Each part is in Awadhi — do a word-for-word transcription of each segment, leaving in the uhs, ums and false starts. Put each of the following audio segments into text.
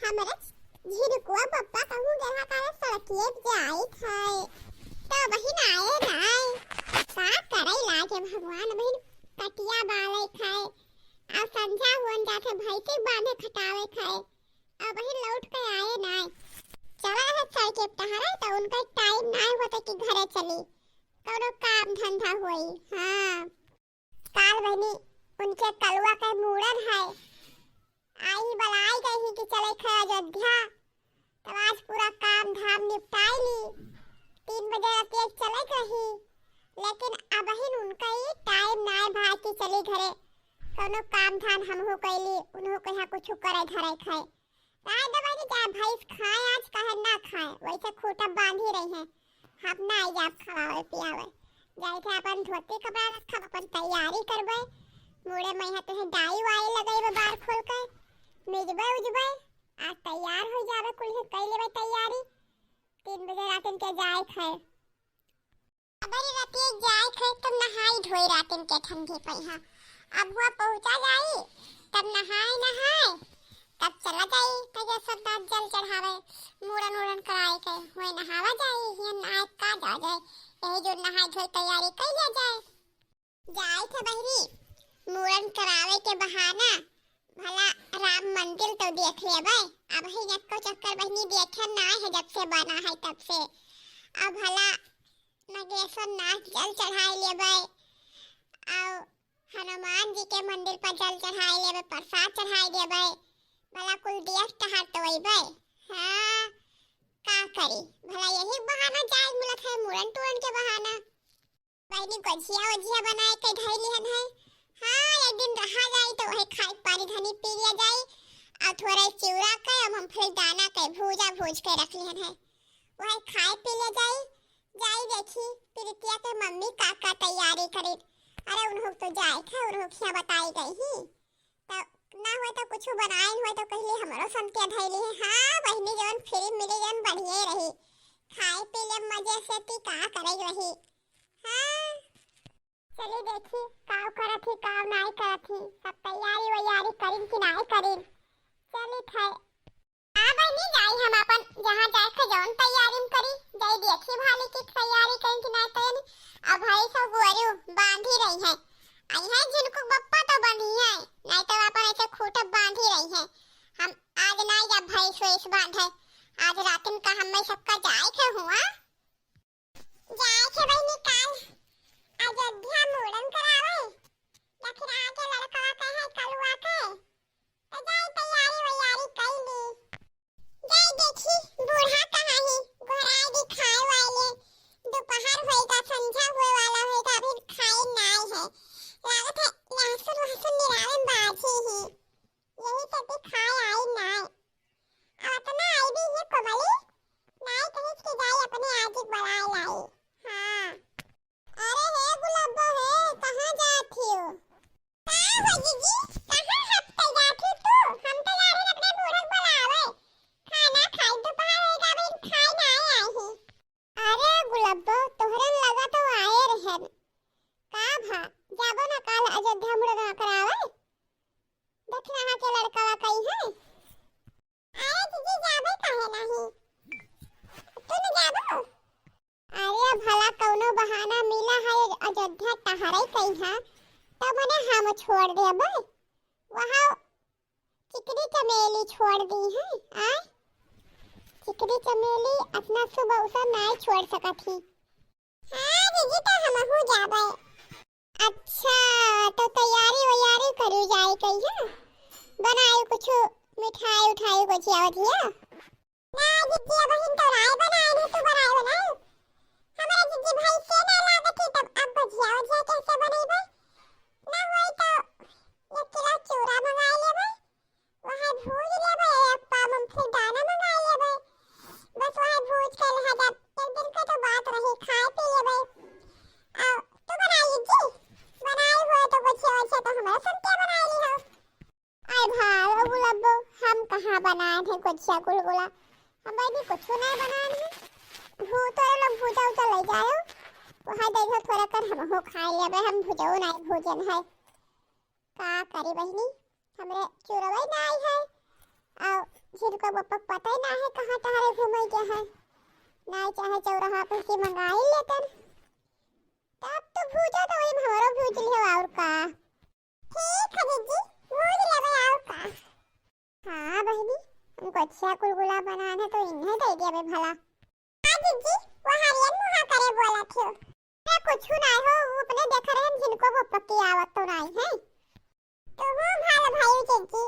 हमरे झिनकुआ बप्पा कहूँ जहाँ काहे सड़किए पे जाइत है, तो बहिन आए नाय। का करे लागे भगवान, बहिन कटिया बावे खाए, आ संझा होन जाथे भैंसी बांधे खटावे खाए, आ बहिन लौट के आए नाय। चला रहे सड़के पे टहरे, तो उनका टाइम नाय होता कि घरे चली, कौनो काम धंधा होई। हाँ, काल बहिनी उनके कलुआ के मूड़न है, आई बलाई गई ही कि चले खे अयोध्या, तब आज पूरा काम धाम निपटाई ली। तीन बजे रात एक चले रही, लेकिन अबहिन उनका ही टाइम नाय भाई कि चली घरे, कौनो काम धाम हमहू कैली, उन्हों के यहाँ कुछ करे धरे खाए। राय दे बहिनी, चाहे भैंस खाए आज, काहे ना खाए, वैसे खूटा बांधी रही है। हम ना आई जाब खवावे पियावे, जाई थे अपन धोती कपड़ा रखब, अपन तैयारी करबे, मूड़े में यहाँ तुहे डाई वाई लगेबे, बार खोल के मिजबे उजबे, आज तैयार हो जाबे, कुल ही कर लेबे तैयारी। तीन बजे रातिन के जाए थे। अबरी रतिया जाए थे तब नहाई धोई रातिन के ठंडी पइहा। अब हुआ पहुँचा जाई, तब नहाए नहाए, तब चला जाई, तब ये सब दांत जल चढ़ावे, मूड़न उड़न कराए के, हुए नहावा जाई, हियन नहाए का जा जाए, यही जो नहाए धोई तैयारी कर लिया जाए। जाए थे बहिनी, मूड़न करावे के बहाना, भला राम मंदिर तो देख लेबे, अब ही एको चक्कर बहिनी देखे ना है, जब से बना है तब से। अब भला नगेश्वर नाथ जल चढ़ाई लेबे, और हनुमान जी के मंदिर पर जल चढ़ाई लेबे, प्रसाद चढ़ाई देबे, भला कुल देख टहर तो अइबे। हाँ, का करी, भला यही बहाना जाए मिलत है, मूड़न टूड़न के बहाना। बहिनी गोझिया ओझिया बनाए के धई लिहन है। हाँ, एक दिन रहा जाई तो वही खाए पानी धनी पी लिया जाई, और थोड़ा चिउरा के और मूंगफली दाना के भूजा भूज के रख लिहन है, वही खाए पी लिया जाई। जाई देखी प्रीतिया के मम्मी का का तैयारी करी। अरे उन्हों तो जाए थे, उन्हों खिया बताई गई ही, तो ना हुए तो कुछ बनाए हुए तो कहली हमरो संतिया धैली है। हाँ बहिनी, जवन फ्री मिली जवन बढ़िया रही, खाए पी ले मजे से, ती का करे रही। हाँ, चली देखी काव करत ही, काव नाई करत ही, सब तैयारी वैयारी करिन कि नाई करिन। चली थे। हाँ बहिनी, जाई हम अपन जहाँ जाए के जौन तैयारी में करी, जाई देखी भाली की तैयारी करिन कि नाई करिन। अब भाई सब गोरू बांधी रही है, आई है जिनको बप्पा तो बंधी है, नाई तो अपन ऐसे खूंटे बांधी रही है। हम आज नाई जा भैंस वैस बांधे, आज रातिन का हमें सबका जाए के हुआ। जाए के बहिनी काल अयोध्या मूड़न करावे, दखिना के लड़कवा के है कलुआ के, तो जाई तैयारी वैयारी कई ली। जाई देखी बूढ़ा कहाँ ही, गोहराए दी खाए वाले, दोपहर होएगा, संझा होए वाला होएगा, अभी खाए नाय है, लागत है लहसुन वहसुन निरावे बाजी ही। यही चलते खाए आई नाय। अब अतना आई भी है कोमली, नाई कहिस कि जाई अपने आजी के बुलाए लाई। हाँ। अरे हे गुलाबो हे, कहाँ जात हियो? का हो जीजी, कहाँ हफ्ते जात ही तू? हम तो जा रहे अपने बूढ़ा के बुलावे। खाना खाई, दोपहर होएगा, अभी खाए ना आए ही। अरे गुलाबो, तोहरे लगा तो आए रहन। का भा, जाबो ना काल अयोध्या मुड़ना करावे? देखना हा के लड़कवा कई है। अरे जीजी, जाबे काहे नाही? तू न जाबो? अरे भला कौनो बहाना मिला है अयोध्या टहरे कई है, तब ने हम छोड़ देबे। वहाँ चिकनी चमेली छोड़ दी है, आ? चिकनी चमेली अपना सुबह उसे नाय छोड़ सकत ही। हाँ जीजी, तो हमहू जाबे। अच्छा, तो तैयारी वैयारी करी जाए कहिया? बनाए कुछ मिठाई उठाई, गोझिया वोझिया? ना जीजी, अबहिन तो नाय बनाए, नहीं तू बनाए बनाए। हमारे जीजी भाई से ना लागत ही, तब अब गोझिया वोझिया कैसे बनेबे? ना होई तो एक किलो चूरा मंगाए लेबे। वहाँ भूज लेबे, एक पाव मूंगफली दाना मंगा लेबे। बस वहाँ भूज के लहा जब एक दिन के तो बात रही, खाए पी लेबे। आ, तू बनाई जी, बनाई हुए तो गोछे वोछे तो हमारे संतिया बनाई ली हो। अरे भाई, ओ गुलाबो, हम कहाँ बनाए थे गोछिया गुलगुला? हम भाई भी कुछ नहीं बनाए थे। भू-, तोरे लोग भूजा उजा ले जाओ। वहाँ देखो थोड़ा कर हम हो खाए लेबे, हम भुजाऊ नहीं भोजन है। का करी बहिनी, हमरे चुरवई नाई है, और झिनको बप्पा पता ही ना है कहाँ टहरे घूमे के है। ना चाहे चौराहा पर से मंगाई लेतन। तब तो भूजा तो वही हमरो भूज लियो और का। ठीक है जीजी, भूज लेबे और का। हाँ बहिनी, हम गोछिया गुलगुला बनाना तो इन्हें दे देबे भला। हाँ जीजी, वो हरियन मुहा करे बोला थियो। अरे कुछ ना हो, वो अपने देख रहे हैं झिनको बप्पा की आवत तो नहीं है। तू भाल भाई जीजी,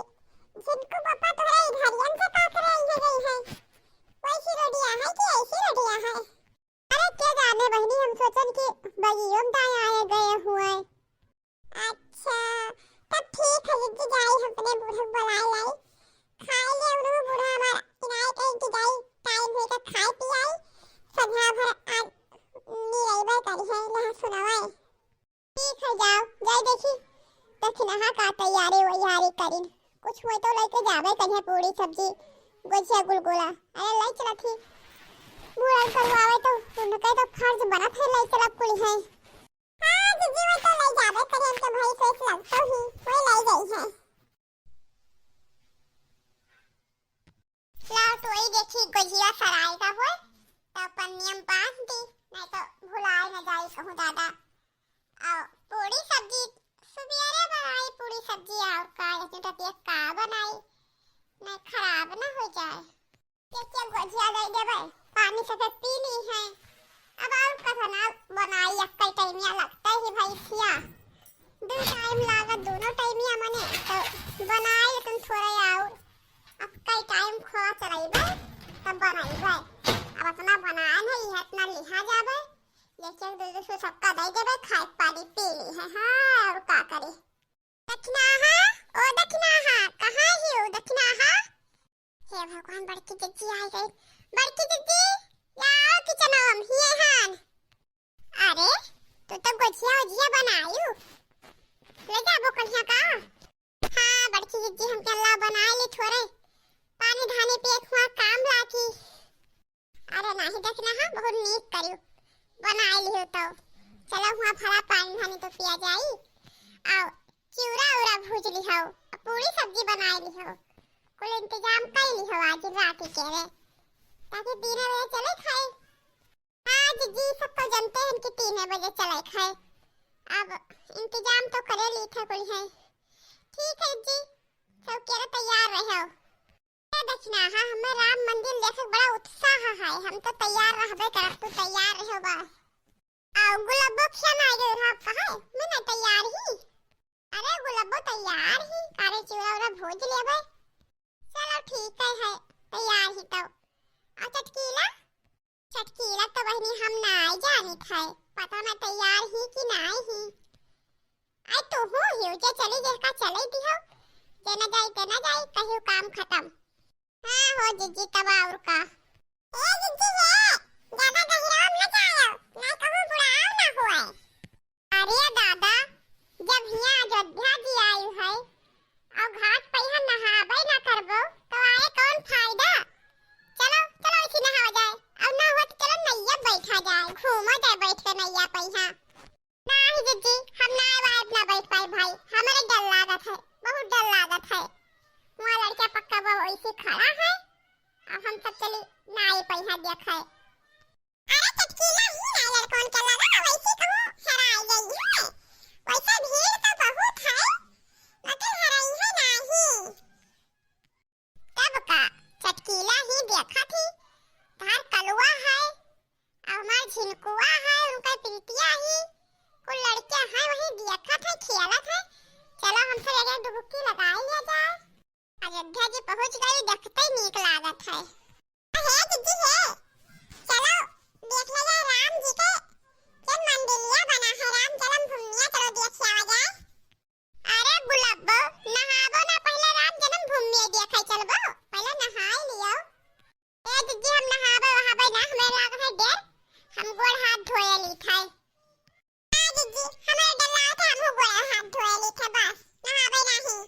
झिनको बप्पा तोहरा इधरियन से का करे इहे गई है? वैसी रोटियां है कि ऐसी रोटियां है? अरे के जाने बहिनी, हम सोचन कि बगियों में दाएं आए गए हुए। अच्छा, तब ठीक है जीजी, जाई हम अपने बूढ़ा को बुलाए लाई। खाए ले उन्हों बूढ़ा हमार इनाय कहीं कि जाई, टाइम होई तो खाए पी आई। संध्या भर आज नी रही बाय करी है, लहा सुनावाए। ठीक है, जाओ, जाई देखी, दखिनहा का तैयारी वैयारी करिन। कुछ हुए तो लेके जाबे करिहे पूरी सब्जी, गोछिया गुलगुला। अरे लाई चलत ही, बूढ़ा करवावे तो उनके तो फर्ज बनत है, लाई चलत कुली है। हाँ, जीजी, वो तो लाई जाबे करिहे, हमके भाई से लगता ही, वो लाई जाई है। लाओ, तो वही देखी, गोझिया सराय का होए, तो अपन नियम बांध दी, नहीं तो भुलाए न जाई कहूँ दादा। और पूरी सब्जी सुबेरे बनाई, पूरी सब्जी और का, इतनी टटिया का बनाई, नहीं खराब न हो जाए। एक एक गोझिया दे देबे, पानी से फिर पी ली है। अब और कथना बनाई, एक टाइमिया लगता ही भैंसिया। दो टाइम लागत, दोनों टाइमिया मने, तो बनाई तुम थोड़ा और। अब कई टाइम खोआ चलाइबे, तब बनाइबे। अब इतना बनाए नहीं है, इतना लिहा जाबे। एक एक दो दो सौ सबका दे देबे, खाए पानी पी ली है। हाँ, और का करे। दखिनहा, ओ दखिनहा, कहाँ ही हो दखिनहा? हे भगवान, बड़की जिज्जी आ गई। बड़की जिज्जी, आओ किचन में, हम ही हन। अरे, तू तो गोझिया ओझिया बनायू, ले जाबो कहिया का? हाँ बड़की जिज्जी, हम चल्ला बनाए ली थोड़े, पानी धानी पे एक हुआ काम लागी। अरे नाही दखिनहा, बहुत नीक करियो, बनाए लिहो तो। चलो हुआ भला पानी धानी तो पिया जाई। आओ, चिउरा उरा भूज लिहो, पूरी सब्जी बनाए लिहो, कुल इंतजाम कर लिहो आज रात के रे, ताकि दिन में चले खाए। हाँ जीजी, सब तो जानते हैं कि तीन बजे चले खाए, अब इंतजाम तो करे ली था कुल है। ठीक है जी, सब के रे तैयार रहो। ए दखिनहा, हमें राम मंदिर देखे के बड़ा उत्साह है, हम तो तैयार रहबे करब, तू तैयार रहो बस। आओ गुलाबो खिया ना गए रहा, कहे मैं ना तैयार ही। अरे गुलाबो तैयार ही, अरे चिउरा उरा भूज लेबे। चलो ठीक है, है तैयार ही तो। आ चटकीला? चटकीला तो बहिनी हम नाई जानित है, पता ना तैयार ही कि नाई ही। आई तू हो हियो, जे चली जे का चले दिहो, जे ना जाई ते ना जाई, कहियो काम खत्म। हाँ हो जीजी, तब और का। ए जीजी हे, ज्यादा गहिराम न जायो, ना कहूँ बुढ़ाव ना होए। अरे दादा, जब हियाँ अयोध्या जी आयु है और घाट पे यहाँ नहाबे ना करबो, तो आए कौन फायदा? चलो, चलो इसी नहावा जाए, और ना हो तो चलो नैया बैठा जाए, घूमा जाए बैठ के नैया पे यहाँ। नाही जीजी, हम ना आए ना बैठ पाए भाई, हमारे डर लागत है, बहुत डर लागत है। वहाँ लड़का पक्का वो वैसे खड़ा है, और हम सब चली ना आए पे यहाँ देख है। अरे चटकीला ही ना लड़कन के लगा, वैसे कहूँ हेराई गई है। वैसे भीड़ तो बहुत है, लेकिन हेराई है नाही। तब का चटकीला ही देखा थी, धार कलुआ है, और हमार झिनकुआ है, उनका प्रीतिया ही, कुल लड़कियां हैं, वही देखा था, खेला था। चलो हमसे लगे डुबकी लगाई लिया जाए। अयोध्या जी पहुँच गई, देखते ही नीक लागत है। हे दीदी हे, चलो देख ले जाए राम जी के जन मंदिलिया बना है, राम जन्मभूमिया, चलो देख के आवा जाए। अरे गुलाबो, नहाबो ना, पहले राम जन्मभूमिया देखे चलबो, पहले नहाई लियो। ए दीदी, हम नहाबे वहाबे ना, हमें लाग है डर, हम गोड़ हाथ धोए ली थे। हाँ दीदी, हमें डर लगा था, हम गोड़ हाथ धोए ली थे, बस नहाबे नहीं।